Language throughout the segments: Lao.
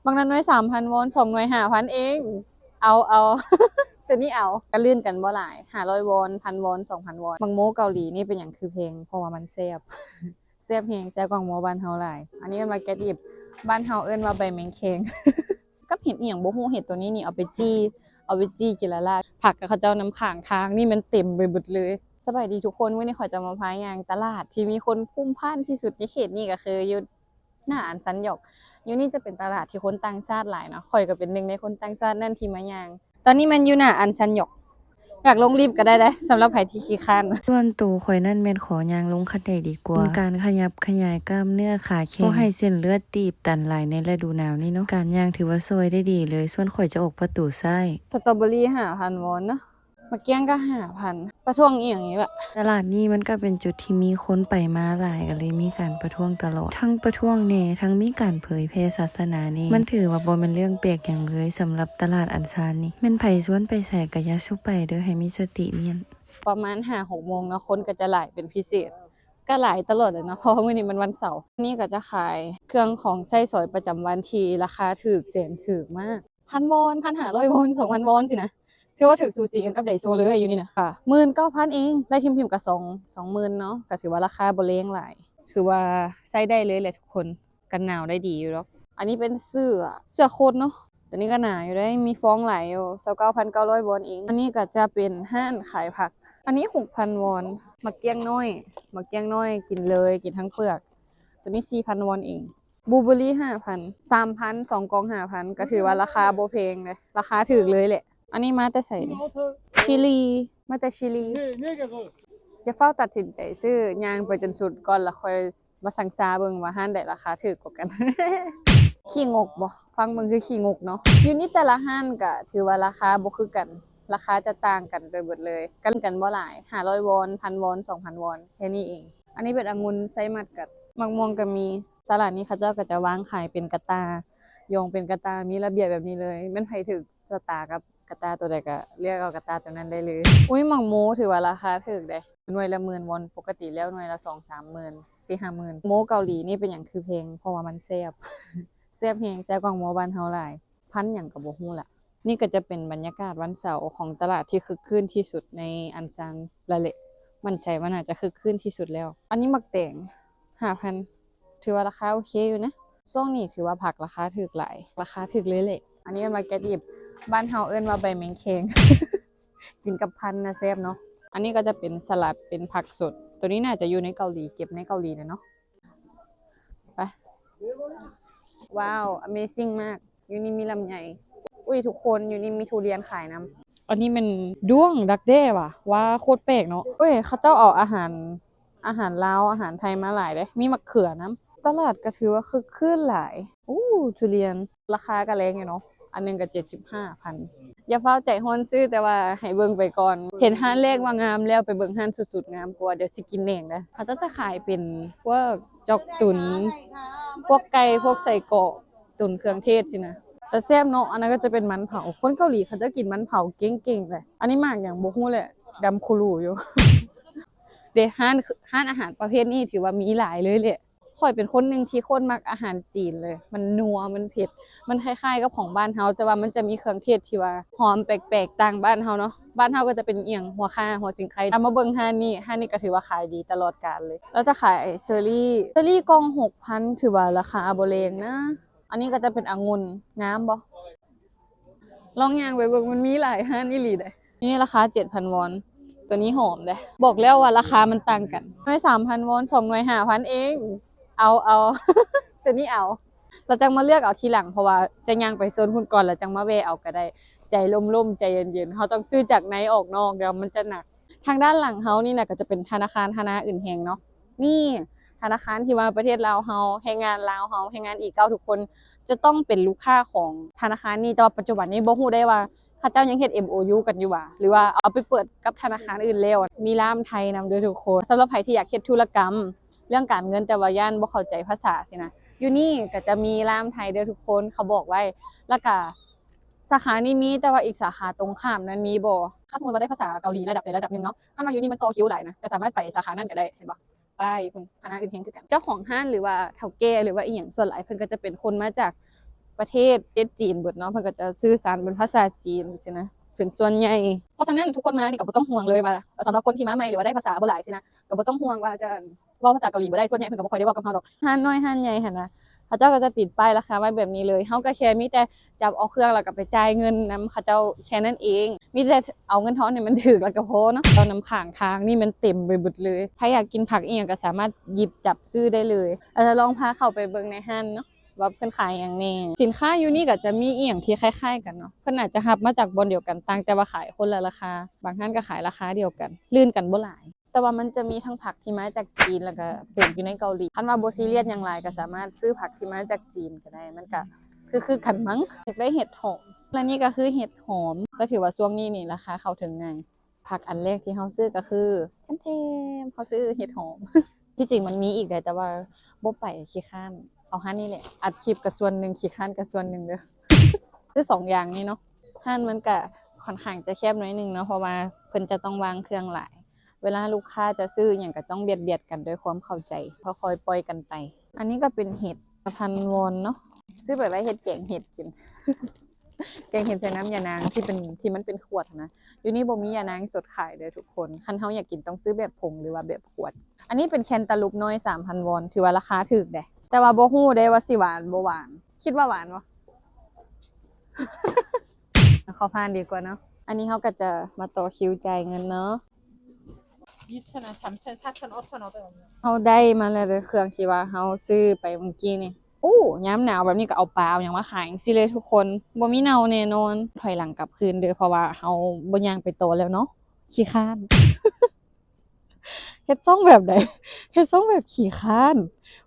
ບັກນັ້ນໜ່ວຍສາມພັນວອນ ສອງໜ່ວຍຫ້າພັນເອງ. ເອົາ ເອົາ ໂຕນີ້ເອົາ. ກະລື່ນກັນບໍ່ຫຼາຍ ຫ້າຮ້ອຍວອນ ພັນວອນ ສອງພັນວອນ. ໝາກໂມເກົາຫຼີນີ້ເປັນຫຍັງຄືແພງ? ເພາະວ່າມັນແຊບ ແຊບແຮງ ແຊບກວ່າໝໍ້ບ້ານເຮົາຫຼາຍ. ອັນນີ້ເອີ້ນວ່າແກດອິບ ບ້ານເຮົາເອີ້ນວ່າໃບແມງແຄງ ກັບເຫັດອີ່ຫຍັງບໍ່ຮູ້. ເຫັດໂຕນີ້ນີ້ເອົາໄປຈີ່ ເອົາໄປຈີ່ກິນລະລາດ. ຜັກກະເຂົາເຈົ້ານຳຂ້າງທາງນີ້ແມ່ນເຕັມໄປເບິດເລີຍ. ສະບາຍດີທຸກຄົນ, ມື້ນີ້ຂ້ອຍຈະມາພາຍ່າງຕະຫຼາດທີ່ມີຄົນພຸ່ມພ່ານທີ່ສຸດໃນເຂດນີ້ ກະຄືຢູ່ໜ້າອັນຊັນຢອກ. ຢູ່ນີ້ຈະເປັນຕະຫຼາດທີ່ຄົນຕ່າງຊາດຫຼາຍເນາະ, ຂ້ອຍກະເປັນໜຶ່ງໃນຄົນຕ່າງຊາດນັ້ນທີ່ມາຍ່າງ. ຕອນນີ້ແມ່ນຢູ່ໜ້າອັນຊັນຢອກ ຢາກລົງລິບກະໄດ້ເດ້ ສຳລັບໃຜທີ່ຂີ້ຄ້ານ. ສ່ວນໂຕຂ້ອຍນັ້ນແມ່ນຂໍຍ່າງລົງຂັ້ນໃດດີກວ່າ. ເປັນການຂະຫຍັບຂະຫຍາຍກ້າມເນື້ອຂາແຂ້ງ ບໍ່ໃຫ້ເສັ້ນເລືອດຕີບຕັນຫຼາຍໃນລະດູໜາວນີ້ເນາະ. ການຍ່າງຖືວ່າຊ່ອຍໄດ້ດີເລີຍ. ສ່ວນຂ້ອຍຈະອອກປະຕູຊ້າຍ. ສະຕໍເບີຣີຫ້າພັນວອນເນາະ, ໝາກກ້ຽງກະຫ້າພັນ. ປະທ້ວງອີ່ຫຍັງນີ້ລະ? ຕະຫຼາດນີ້ມັນກະເປັນຈຸດທີ່ມີຄົນໄປມາຫຼາຍ ກະເລີຍມີການປະທ້ວງຕະຫຼອດ. ທັງປະທ້ວງແດ່ ທັງມີການເຜີຍແຜ່ສາສະໜາແດ່. ມັນຖືວ່າບໍ່ແມ່ນເລື່ອງແປກຫຍັງເລີຍ ສຳລັບຕະຫຼາດອັນຊານນີ້. ແມ່ນໃຜຊວນໄປໃສກະຢ່າສູ່ໄປເດີ້ ໃຫ້ມີສະຕິມ້ຽນ. ປະມານຫ້າຫົກໂມງເນາະ ຄົນກະຈະຫຼາຍເປັນພິເສດ, ກະຫຼາຍຕະຫຼອດແຫຼະເນາະ ເພາະວ່າມື້ນີ້ມັນວັນເສົາ. ນີ້ກະຈະຂາຍເຄື່ອງຂອງໃຊ້ສອຍປະຈຳວັນທີ່ລາຄາຖືກ ແສນຖືກມາກ. ພັນວອນ ພັນຫ້າຮ້ອຍວອນ ສອງພັນວອນຊີ້ນະ, ຖືວ່າຖືກສູສີກັນກັບໄດໂຊເລີຍຢູ່ນີ້ນະ. ກະໝື່ນເກົ້າພັນເອງ ໄລ່ຖິ້ມໆກະສອງ ສອງໝື່ນເນາະ, ກະຖືວ່າລາຄາບໍ່ແລງຫຼາຍ. ຖືວ່າໃຊ້ໄດ້ເລີຍແຫຼະທຸກຄົນ, ກັນໜາວໄດ້ດີຢູ່ດອກ. ອັນນີ້ເປັນເສື້ອ ເສື້ອໂຄດເນາະ. ໂຕນີ້ກະໜາຢູ່ເດ້, ມີຟອງຫຼາຍຢູ່ ຊາວເກົ້າພັນເກົ້າຮ້ອຍວອນເອງ. ອັນນີ້ກະຈະເປັນຮ້ານຂາຍຜັກ. ອັນນີ້ຫົກພັນວອນ. ໝາກກ້ຽງນ້ອຍ ໝາກກ້ຽງນ້ອຍກິນເລີຍ ກິນທັງເປືອກ. ໂຕນີ້ສີ່ພັນວອນເອງ. ບລູເບີຣີຫ້າພັນ ສາມພັນ ສອງກ່ອງຫ້າພັນ ກະຖືວ່າລາຄາບໍ່ແພງເດ້, ລາຄາຖືກເລີຍແຫຼະ. ອັນນີ້ມາແຕ່ໃສນີ້? ຊີລີ ມາແຕ່ຊີລີ. ຢ່າຟ້າວຕັດສິນໃຈຊື້, ຍ່າງໄປຈົນສຸດກ່ອນ ລະຄ່ອຍມາຊັ່ງຊາເບິ່ງວ່າຮ້ານໃດລາຄາຖືກກວ່າກັນ. ຂີ້ງົກບໍ່? ຟັງເບິ່ງຄືຂີ້ງົກເນາະ. ຢູ່ນີ້ແຕ່ລະຮ້ານກະຖືວ່າລາຄາບໍ່ຄືກັນ, ລາຄາຈະຕ່າງກັນໄປເບິດເລີຍ. ກັນກັນບໍ່ຫຼາຍ ຫ້າຮ້ອຍວອນ ພັນວອນ ສອງພັນວອນ ແຄ່ນີ້ເອງ. ອັນນີ້ເປັນອະງຸ່ນໄຊມັດກັດ. ໝາກມ່ວງກະມີ. ຕະຫຼາດນີ້ເຂົາເຈົ້າກະຈະວາງຂາຍເປັນກະຕ່າ, ຢອງເປັນກະຕ່າ ມີລະບຽບແບບນີ້ເລີຍ. ແມ່ນໃຜຖືກຊະຕາກັບກະຕ່າໂຕໃດກະເລືອກເອົາກະຕ່າໂຕນັ້ນໄດ້ເລີຍ. ອຸ້ຍ ໝາກໂມຖືວ່າລາຄາຖືກເດ້, ໜ່ວຍລະໝື່ນວອນ, ປົກກະຕິແລ້ວໜ່ວຍລະສອງສາມໝື່ນ ສີ່ຫ້າໝື່ນ. ໂມເກົາຫຼີນີ້ເປັນຫຍັງຄືແພງ? ເພາະວ່າມັນແຊບ ແຊບແຮງ ແຊບກວ່າໝໍ້ບ້ານເຮົາຫຼາຍ. ພັນຫຍັງກະບໍ່ຮູ້ລະ. ນີ້ກະຈະເປັນບັນຍາກາດວັນເສົາຂອງຕະຫຼາດທີ່ຄຶກຄື້ນທີ່ສຸດໃນອັນຊານລະແຫຼະ, ໝັ້ນໃຈວ່າໜ້າຈະຄຶກຄື້ນທີ່ສຸດແລ້ວ. ອັນນີ້ໝາກແຕງ ຫ້າພັນ ຖືວ່າລາຄາໂອເຄຢູ່ນະ. ຊ່ວງນີ້ຖືວ່າຜັກລາຄາຖືກຫຼາຍ, ລາຄາຖືກເລີຍແຫຼະ. ອັນນີ້ເອີ້ນວ່າແກດອິບ, ບ້ານເຮົາເອີ້ນວ່າໃບແມງແຄງ ກິນກັບພັນນະແຊບເນາະ. ອັນນີ້ກະຈະເປັນສະຫຼັດ ເປັນຜັກສົດ. ໂຕນີ້ໜ້າຈະຢູ່ໃນເກົາຫຼີ, ເກັບໃນເກົາຫຼີແຫຼະເນາະ. ໄປ. ວ້າວ ອາເມຊິງມາກ. ຢູ່ນີ້ມີລຳໄຍ. ອຸ້ຍ ທຸກຄົນ, ຢູ່ນີ້ມີທຸລຽນຂາຍນຳ. ອັນນີ້ແມ່ນດ້ວງດັກແດ້ຫວາ? ວ້າ ໂຄດແປກເນາະ. ເອີຍ ເຂົາເຈົ້າເອົາອາຫານ ອາຫານລາວ ອາຫານໄທມາຫຼາຍເດ້, ມີໝາກເຂືອນຳ. ຕະຫຼາດກະຖືວ່າຄຶກຄື້ນຫຼາຍ. ອູ້ ທຸລຽນ ລາຄາກະແລງຢູ່ເນາະ, ອັນໜຶ່ງກະເຈັດສິບຫ້າພັນ. ຢ່າຟ້າວໃຈຮ້ອນຊື້, ແຕ່ວ່າໃຫ້ເບິ່ງໄປກ່ອນ. ເຫັນຮ້ານແລກວ່າງາມແລ້ວ, ໄປເບິ່ງຮ້ານສຸດໆງາມກວ່າ, ດຽວຊິກິນແໜງເດ້. ເຂົາເຈົ້າຈະຂາຍເປັນພວກຈອກຕຸນ, ພວກໄກ່, ພວກໄສ້ກອກ, ຕຸນເຄື່ອງເທດຊີ້ນະ. ແຕ່ແຊບເນາະ. ອັນນັ້ນກະຈະເປັນມັນເຜົາ. ຄົນເກົາຫຼີເຂົາເຈົ້າກິນມັນເຜົາເກັ່ງໆເລີຍ. ອັນນີ້ໝາກຫຍັງບໍ່ຮູ້ແຫຼະ, ດຳໂຄລູຢູ່. ເດ ຮ້ານ ຮ້ານອາຫານປະເພດນີ້ຖືວ່າມີຫຼາຍເລີຍແຫຼະ. ຂ້ອຍເປັນຄົນໜຶ່ງທີ່ໂຄດມັກອາຫານຈີນເລີຍ. ມັນນົວ ມັນເຜັດ ມັນຄ້າຍໆກັບຂອງບ້ານເຮົາ, ແຕ່ວ່າມັນຈະມີເຄື່ອງເທດທີ່ວ່າຫອມແປກໆຕ່າງບ້ານເຮົາເນາະ. ບ້ານເຮົາກະຈະເປັນອີ່ຫຍັງ ຫົວຂ່າ ຫົວສີໄຄ. ເອົາມາເບິ່ງຮ້ານນີ້, ຮ້ານນີ້ກະຖືວ່າຂາຍດີຕະຫຼອດການເລີຍ. ລາວຈະຂາຍເຊີຣີ ເຊີຣີກ່ອງຫົກພັນ ຖືວ່າລາຄາບໍ່ແລງນະ. ອັນນີ້ກະຈະເປັນອະງຸ່ນ. ງາມບໍ່? ລອງຍ່າງໄປເບິ່ງ, ມັນມີຫຼາຍຮ້ານອີ່ຫຼີເດ້. ນີ້ລາຄາເຈັດພັນວອນ, ໂຕນີ້ຫອມເດ້. ບອກແລ້ວວ່າລາຄາມັນຕ່າງກັນ, ໜ່ວຍສາມພັນວອນ ສອງໜ່ວຍຫ້າພັນເອງ. ເອົາ ເອົາ ໂຕນີ້ເອົາ. ລະຈັ່ງມາເລືອກເອົາທີຫຼັງ, ເພາະວ່າຈະຍ່າງໄປໂຊນພຸ້ນກ່ອນ ລະຈັ່ງມາແວ່ເອົາກະໄດ້. ໃຈລົມໆ ໃຈເຢັນໆ, ເຮົາຕ້ອງຊື້ຈາກໃນອອກນອກ, ດຽວມັນຈະໜັກ. ທາງດ້ານຫຼັງເຮົານີ້ນະ ກະຈະເປັນທະນາຄານ ທະນາຄານອື່ນແຮງເນາະ. ນີ້ທະນາຄານທີ່ວ່າປະເທດລາວເຮົາ, ແຮງງານລາວເຮົາ, ແຮງງານອີເກົ້າທຸກຄົນຈະຕ້ອງເປັນລູກຄ້າຂອງທະນາຄານນີ້, ແຕ່ວ່າປັດຈຸບັນນີ້ບໍ່ຮູ້ໄດ້ວ່າເຂົາເຈົ້າຍັງເຮັດເອັມໂອຢູກັນຢູ່ຫວາ ຫຼືວ່າເອົາໄປເປີດກັບທະນາຄານອື່ນແລ້ວ. ມີລ່າມໄທນຳເດີ້ທຸກຄົນ. ສຳລັບໃຜທີ່ຢາກເຮັດທຸລະກຳເລື່ອງການເງິນ ແຕ່ວ່າຢ້ານບໍ່ເຂົ້າໃຈພາສາຊີ້ນະ, ຢູ່ນີ້ກະຈະມີລ່າມໄທເດີ້ທຸກຄົນ, ເຂົາບອກໄວ້. ລະກະສາຂານີ້ມີ, ແຕ່ວ່າອີກສາຂາຕົງຂ້າມນັ້ນມີບໍ່? ຖ້າສົມມຸດວ່າໄດ້ພາສາເກົາຫຼີລະດັບໃດລະດັບໜຶ່ງເນາະ, ຄັນວ່າຢູ່ນີ້ມັນຕໍ່ຄິວຫຼາຍນະ, ກະສາມາດໄປສາຂານັ້ນກະໄດ້, ເຫັນບໍ່? ໄປພຸ້ນ ຄະນະອື່ນແຮງຄືກັນ. ເຈົ້າຂອງຮ້ານ ຫຼືວ່າເຖົ້າແກ່ ຫຼືວ່າອີ່ຫຍັງ ສ່ວນຫຼາຍເພິ່ນກະຈະເປັນຄົນມາຈາກ ປະເທດ ປະເທດຈີນເບິດເນາະ ເພິ່ນກໍຈະສື່ສານເປັນພາສາຈີນຊີ້ນະ ເປັນສ່ວນໃຫຍ່. ເພາະສະນັ້ນທຸກຄົນມານີ້ກໍບໍ່ຕ້ອງຫ່ວງເລີຍວ່າ ສຳລັບຄົນທີ່ມາໃໝ່ ຫຼືວ່າໄດ້ພາສາບໍ່ຫຼາຍຊີ້ນະ ກໍບໍ່ຕ້ອງຫ່ວງວ່າຈະເວົ້າພາສາເກົາຫຼີບໍ່ໄດ້. ສ່ວນໃຫຍ່ເພິ່ນກໍບໍ່ຄ່ອຍໄດ້ເວົ້າກັບເຮົາດອກ. ຮ້ານນ້ອຍຮ້ານໃຫຍ່ຫັ້ນນະ ເຂົາເຈົ້າກໍຈະຕິດປ້າຍລາຄາໄວ້ແບບນີ້ເລີຍ. ເຮົາກໍແຄ່ມີແຕ່ຈັບເອົາເຄື່ອງ ແລ້ວກໍໄປຈ່າຍເງິນນຳເຂົາເຈົ້າແຄ່ນັ້ນເອງ. ມີແຕ່ເອົາເງິນທອນໃຫ້ມັນຖືກແລ້ວກໍພໍເນາະ. ຕາມນຳຂ້າງທາງນີ້ມັນເຕັມໄປເບິດເລີຍ. ໃຜຢາກກິນຜັກອີ່ຫຍັງກໍສາມາດຫຍິບຈັບຊື້ໄດ້ເລີຍ. ອາດຈະລອງພາເຂົ້າໄປເບິ່ງໃນຮ້ານເນາະ ວ່າເພິ່ນຂາຍຫຍັງແດ່. ສິນຄ້າຢູ່ນີ້ກໍຈະມີອີ່ຫຍັງທີ່ຄ້າຍໆກັນເນາະ. ເພິ່ນອາດຈະຮັບມາຈາກບ່ອນດຽວກັນ ຕ່າງແຕ່ວ່າຂາຍຄົນລະລາຄາ. ບາງຮ້ານກໍຂາຍລາຄາດຽວກັນ ລື່ນກັນບໍ່ຫຼາຍ. ແຕ່ວ່າມັນຈະມີທັງຜັກທີ່ມາຈາກຈີນ ແລ້ວກໍປູກຢູ່ໃນເກົາຫຼີ. ຄັນວ່າບໍ່ຊີຣຽສຫຍັງຫຼາຍ ກໍສາມາດຊື້ຜັກທີ່ມາຈາກຈີນກໍໄດ້ ມັນກໍຄືໆກັນມັ້ງ. ຢາກໄດ້ເຫັດຫອມ ແລະນີ້ກໍຄືເຫັດຫອມ. ກໍຖືວ່າຊ່ວງນີ້ນີ້ລາຄາເຂົ້າເຖິງງ່າຍ. ຜັກອັນແລກທີ່ເຮົາຊື້ກໍຄື ແທມໆ ເຮົາຊື້ເຫັດຫອມ. ທີ່ຈິງມັນມີອີກໃດ໋ ແຕ່ວ່າບໍ່ໄປ ຂີ້ຄ້ານ. ເອົາຮ້ານນີ້ແຫຼະ ອັດຄລິບກໍສ່ວນໜຶ່ງ ຂີ້ຄ້ານກໍສ່ວນໜຶ່ງເດີ້. ຊື້ສອງຢ່າງນີ້ເນາະ. ຮ້ານມັນກະຂ້ອນຂ້າງຈະແຄບໜ້ອຍໜຶ່ງເນາະ ເພາະວ່າເພິ່ນຈະຕ້ອງວາງເຄື່ອງຫຼາຍ. ເວລາລູກຄ້າຈະຊື້ອີ່ຫຍັງກໍຕ້ອງບຽດໆກັນດ້ວຍຄວາມເຂົ້າໃຈ ຄ່ອຍໆປ່ອຍກັນໄປ. ອັນນີ້ກໍເປັນເຫັດ ຫ້າພັນວອນເນາະ ຊື້ໄປໄວ້ເຮັດແກງເຫັດກິນ. ແກງເຫັດໃສ່ນ້ຳຢານາງທີ່ເປັນ ທີ່ມັນເປັນຂວດຫັ້ນນະ. ຢູ່ນີ້ບໍ່ມີຢານາງສົດຂາຍເດີ້ທຸກຄົນ. ຄັນເຮົາຢາກກິນຕ້ອງຊື້ແບບຜົງ ຫຼືວ່າແບບຂວດ. ອັນນີ້ເປັນແຄນຕາລູບນ້ອຍ ສາມພັນວອນ ຖືວ່າລາຄາຖືກເດ້. ແຕ່ວ່າບໍ່ຮູ້ເດ້ວ່າຊິຫວານບໍ່ຫວານ. ຄິດວ່າຫວານບໍ່? ຂໍຜ່ານດີກວ່າເນາະ. ອັນນີ້ເຮົາກໍຈະມາຕໍ່ຄິວຈ່າຍເງິນເນາະ. 이천 원, 삼천 원, 사천 원, 오천 원, 오백 원. ເຮົາໄດ້ມາແລ້ວເດີ ເຄື່ອງທີ່ວ່າເຮົາຊື້ໄປມື້ກີ້ນີ້. ໂອ້ ຍາມໜາວແບບນີ້ກໍເອົາປາເອົາຫຍັງມາຂາຍຈັ່ງຊີ້ເລີຍທຸກຄົນ. ບໍ່ມີເນົ່າແນ່ນອນ. ຖອຍຫຼັງກັບຄືນເດີ ເພາະວ່າເຮົາບໍ່ຍ່າງໄປຕໍ່ແລ້ວເນາະ ຂີ້ຄ້ານ. ເຮັດຊ່ອງແບບໃດ? ເຮັດຊ່ອງແບບຂີ້ຄ້ານ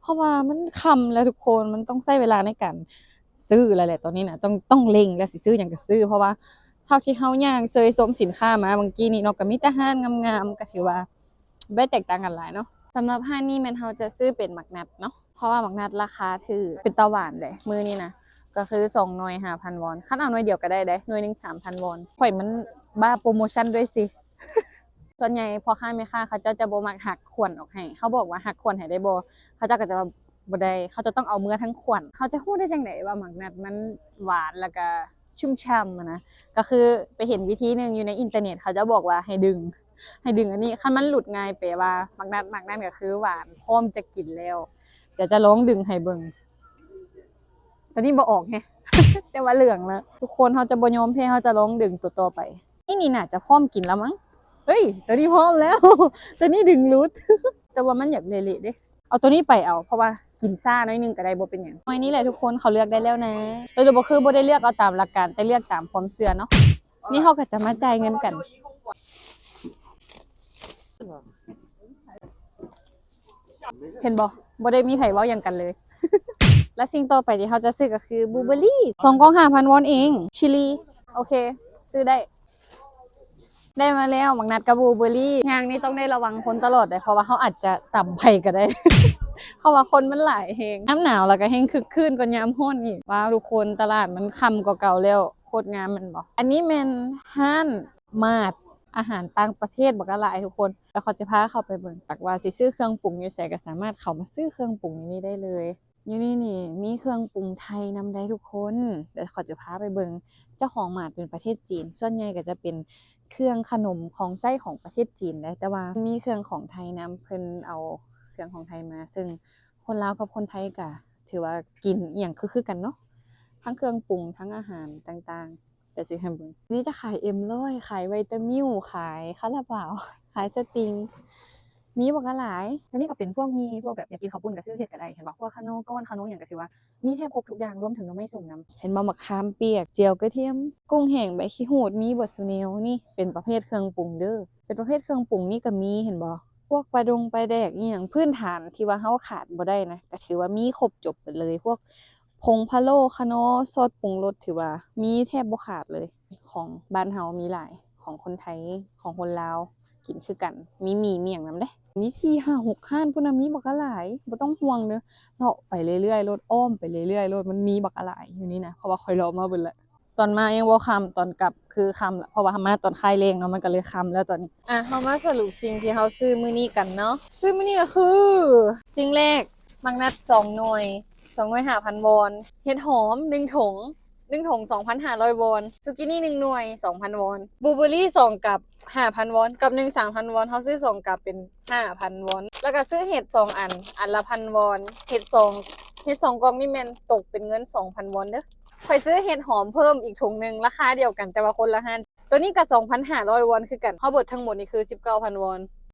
ເພາະວ່າມັນຄ່ຳແລ້ວທຸກຄົນ ມັນຕ້ອງໃຊ້ເວລາໃນການຊື້ແລ້ວແຫຼະ. ຕອນນີ້ນະ ຕ້ອງ ຕ້ອງເລັ່ງແລ້ວ ຊິຊື້ຫຍັງກໍຊື້ ເພາະວ່າເທົ່າທີ່ເຮົາຍ່າງເຊີຍຊົມສິນຄ້າມາເມື່ອກີ້ນີ້ເນາະ ກໍມີແຕ່ຮ້ານງາມໆ ກໍຖືວ່າບໍ່ໄດ້ແຕກຕ່າງກັນຫຼາຍເນາະ. ສຳລັບຮ້ານນີ້ແມ່ນເຮົາຈະຊື້ເປັນໝາກນັດເນາະ ເພາະວ່າໝາກນັດລາຄາຖືກ ເປັນຕາຫວານເດ້. ມື້ນີ້ນະ ກໍຄືສອງໜ່ວຍ ຫ້າພັນວອນ ຄັນເອົາໜ່ວຍດຽວກໍໄດ້ເດ້ ໜ່ວຍໜຶ່ງ ສາມພັນວອນ. ຂ້ອຍມັນບ້າໂປຣໂມຊັນດ້ວຍຊິ. ສ່ວນໃຫຍ່ພໍ່ຄ້າແມ່ຄ້າເຂົາເຈົ້າຈະບໍ່ມັກຫັກຂວັນອອກໃຫ້. ເຮົາບອກວ່າຫັກຂວັນໃຫ້ໄດ້ບໍ່? ເຂົາເຈົ້າກໍຈະວ່າບໍ່ໄດ້. ເຂົາຈະຕ້ອງເອົາເມືອທັງຂວັນ. ເຮົາຈະຮູ້ໄດ້ຈັ່ງໃດວ່າໝາກນັດມັນຫວານ ແລ້ວກໍຊຸ່ມຊ່ຳຫັ້ນນະ? ກໍຄືໄປເຫັນວິທີໜຶ່ງຢູ່ໃນອິນເຕີເນັດ ເຂົາເຈົ້າບອກວ່າໃຫ້ດຶງ ໃຫ້ດຶງອັນນີ້. ຄັນມັນຫຼຸດງ່າຍ ແປວ່າໝາກນັດ ໝາກນັ້ນກໍຄືຫວານ ພ້ອມຈະກິນແລ້ວ. ດຽວຈະລອງດຶງໃຫ້ເບິ່ງ. ຕອນນີ້ບໍ່ອອກແຮະ ແຕ່ວ່າເຫຼືອງແລ້ວ. ທຸກຄົນ ເຮົາຈະບໍ່ຍອມແພ້ ເຮົາຈະລອງດຶງຕົວຕໍ່ໄປ. ນີ້ ນີ້ໜ້າຈະພ້ອມກິນແລ້ວມັ້ງ. ເຮີ້ຍ ຕົວນີ້ພ້ອມແລ້ວ ຕົວນີ້ດຶງຫຼຸດ ແຕ່ວ່າມັນຢາກເລະໆເດ້. ເອົາຕົວນີ້ໄປເອົາ ເພາະວ່າກິນຊ້າໜ້ອຍໜຶ່ງກໍໄດ້ ບໍ່ເປັນຫຍັງ. ໜ່ວຍນີ້ແຫຼະທຸກຄົນ ເຂົາເລືອກໄດ້ແລ້ວນະ. ໂດຍ ໂດຍ ບໍ່ ຄືບໍ່ໄດ້ເລືອກເອົາຕາມຫຼັກການ ແຕ່ເລືອກຕາມຄວາມເຊື່ອເນາະ. ນີ້ເຮົາກໍຈະມາຈ່າຍເງິນກັນ. ເຫັນບໍ່? ບໍ່ໄດ້ມີໃຜເວົ້າຫຍັງກັນເລີຍ. ແລະສິ່ງຕໍ່ໄປທີ່ເຮົາຈະຊື້ກໍຄືບລູເບີຣີ ສອງກ່ອງ ຫ້າພັນວອນເອງ. ຊີຣີ ໂອເຄ ຊື້ໄດ້. ໄດ້ມາແລ້ວ ໝາກນັດກັບບລູເບີຣີ. ຍ່າງນີ້ຕ້ອງໄດ້ລະວັງຄົນຕະຫຼອດເດ້ ເພາະວ່າເຮົາອາດຈະຕຳໃຜກໍໄດ້ ເພາະວ່າຄົນມັນຫຼາຍແຮງ. ຍາມໜາວແລ້ວກໍແຮງຄຶກຄື້ນກວ່າຍາມຮ້ອນອີກ. ວ້າວ ທຸກຄົນ ຕະຫຼາດມັນຄ່ຳກວ່າເກົ່າແລ້ວ. ໂຄດງາມແມ່ນບໍ່? ອັນນີ້ແມ່ນຮ້ານ ມາດ ອາຫານຕ່າງປະເທດບັກຫຼາຍທຸກຄົນ. ແລ້ວຂ້ອຍຈະພາເຂົ້າໄປເບິ່ງ ວ່າຊິຊື້ເຄື່ອງປຸງຢູ່ໃສ ກໍສາມາດເຂົ້າມາຊື້ເຄື່ອງປຸງຢູ່ນີ້ໄດ້ເລີຍ. ຢູ່ນີ້ນີ້ມີເຄື່ອງປຸງໄທນຳໄດ໋ທຸກຄົນ. ແລ້ວຂ້ອຍຈະພາໄປເບິ່ງ. ເຈົ້າຂອງມາດເປັນປະເທດຈີນ ສ່ວນໃຫຍ່ກໍຈະເປັນເຄື່ອງຂະໜົມຂອງໃຊ້ຂອງປະເທດຈີນໄດ໋ ແຕ່ວ່າມີເຄື່ອງຂອງໄທນຳ. ເພິ່ນເອົາເຄື່ອງຂອງໄທມາ ເຊິ່ງຄົນລາວກັບຄົນໄທກໍຖືວ່າກິນອີ່ຫຍັງຄືໆກັນເນາະ ທັງເຄື່ອງປຸງ ທັງອາຫານຕ່າງໆ. ແຕ່ຊິໃຫ້ເບິ່ງ ນີ້ຈະຂາຍເອັມຮ້ອຍ ຂາຍໄວຕາມິວ ຂາຍຄາລາບາວ ຂາຍສະຕິງ ມີບັກຫຼາຍ. ແລ້ວນີ້ກໍເປັນພວກມີ ພວກແບບຢາກກິນເຂົ້າປຸ້ນກໍຊື້ເຮັດກໍໄດ້ ເຫັນບໍ່? ພວກຂະໜໍ້ກ້ອນ ຂະໜໍ້ຫຍັງກໍຖືວ່າມີແທບຄົບທຸກຢ່າງ ລວມເຖິງໜໍ່ໄມ້ສົ້ມນຳ. ເຫັນບໍ່? ໝາກຂາມປຽກ ຈຽວກະທຽມ ກຸ້ງແຫ້ງ ໃບຂີ້ຫູດ ມີເບິດສູ່ແນວ. ນີ້ເປັນປະເພດເຄື່ອງປຸງເດີ້ ເປັນປະເພດເຄື່ອງປຸງນີ້ກໍມີ ເຫັນບໍ່? ພວກປາດົງປາແດກອີ່ຫຍັງ ພື້ນຖານທີ່ວ່າເຮົາຂາດບໍ່ໄດ້ນະ ກໍຖືວ່າມີຄົບຈົບເບິດເລີຍ ພວກ ຜົງພະໂລ້ ຂະໜໍ້ ຊອດປຸງລົດ ຖືວ່າມີແທບບໍ່ຂາດເລີຍ. ຂອງບ້ານເຮົາມີຫຼາຍ ຂອງຄົນໄທ ຂອງຄົນລາວ ກິນຄືກັນ. ມີໝີ່ ມີຫຍັງນຳເດ້ ມີສີ່ຫ້າຫົກຮ້ານພຸ້ນນະ ມີບັກຫຼາຍ. ບໍ່ຕ້ອງຫ່ວງເດີ້ ເລາະໄປເລື້ອຍໆໂລດ ອ້ອມໄປເລື້ອຍໆໂລດ ມັນມີບັກຫຼາຍຢູ່ນີ້ນະ ເພາະວ່າຂ້ອຍເລາະມາເບິດແລ້ວ. ຕອນມາຍັງບໍ່ຄ່ຳ ຕອນກັບຄືຄ່ຳລະ ເພາະວ່າມາຕອນຄ້າຍແລງເນາະ ມັນກໍເລີຍຄ່ຳແລ້ວຕອນນີ້. ອ່ະ ເຮົາມາສະຫຼຸບສິ່ງທີ່ເຮົາຊື້ມື້ນີ້ກັນເນາະ. ຊື້ມື້ນີ້ກໍຄື ສິ່ງແລກ ໝາກນັດສອງໜ່ວຍ ສອງໜ່ວຍຫ້າພັນວອນ. ເຫັດຫອມໜຶ່ງຖົງ ໜຶ່ງຖົງສອງພັນຫ້າຮ້ອຍວອນ. ຊູກິນີໜຶ່ງໜ່ວຍສອງພັນວອນ. ບລູເບີຣີສອງກັບຫ້າພັນວອນ ກັບໜຶ່ງສາມພັນວອນ. ເຮົາຊື້ສອງກັບເປັນຫ້າພັນວອນ ແລ້ວກໍຊື້ເຫັດສອງອັນ ອັນລະພັນວອນ. ເຫັດສອງ ເຫັດສອງກ່ອງນີ້ແມ່ນຕົກເປັນເງິນສອງພັນວອນເດີ້. ຂ້ອຍຊື້ເຫັດຫອມເພີ່ມອີກຖົງໜຶ່ງ ລາຄາດຽວກັນ ແຕ່ວ່າຄົນລະຮ້ານ. ໂຕນີ້ກໍສອງພັນຫ້າຮ້ອຍວອນຄືກັນ. ເຮົາເບິດທັງໝົດນີ້ຄືສິບເກົ້າພັນວອນ.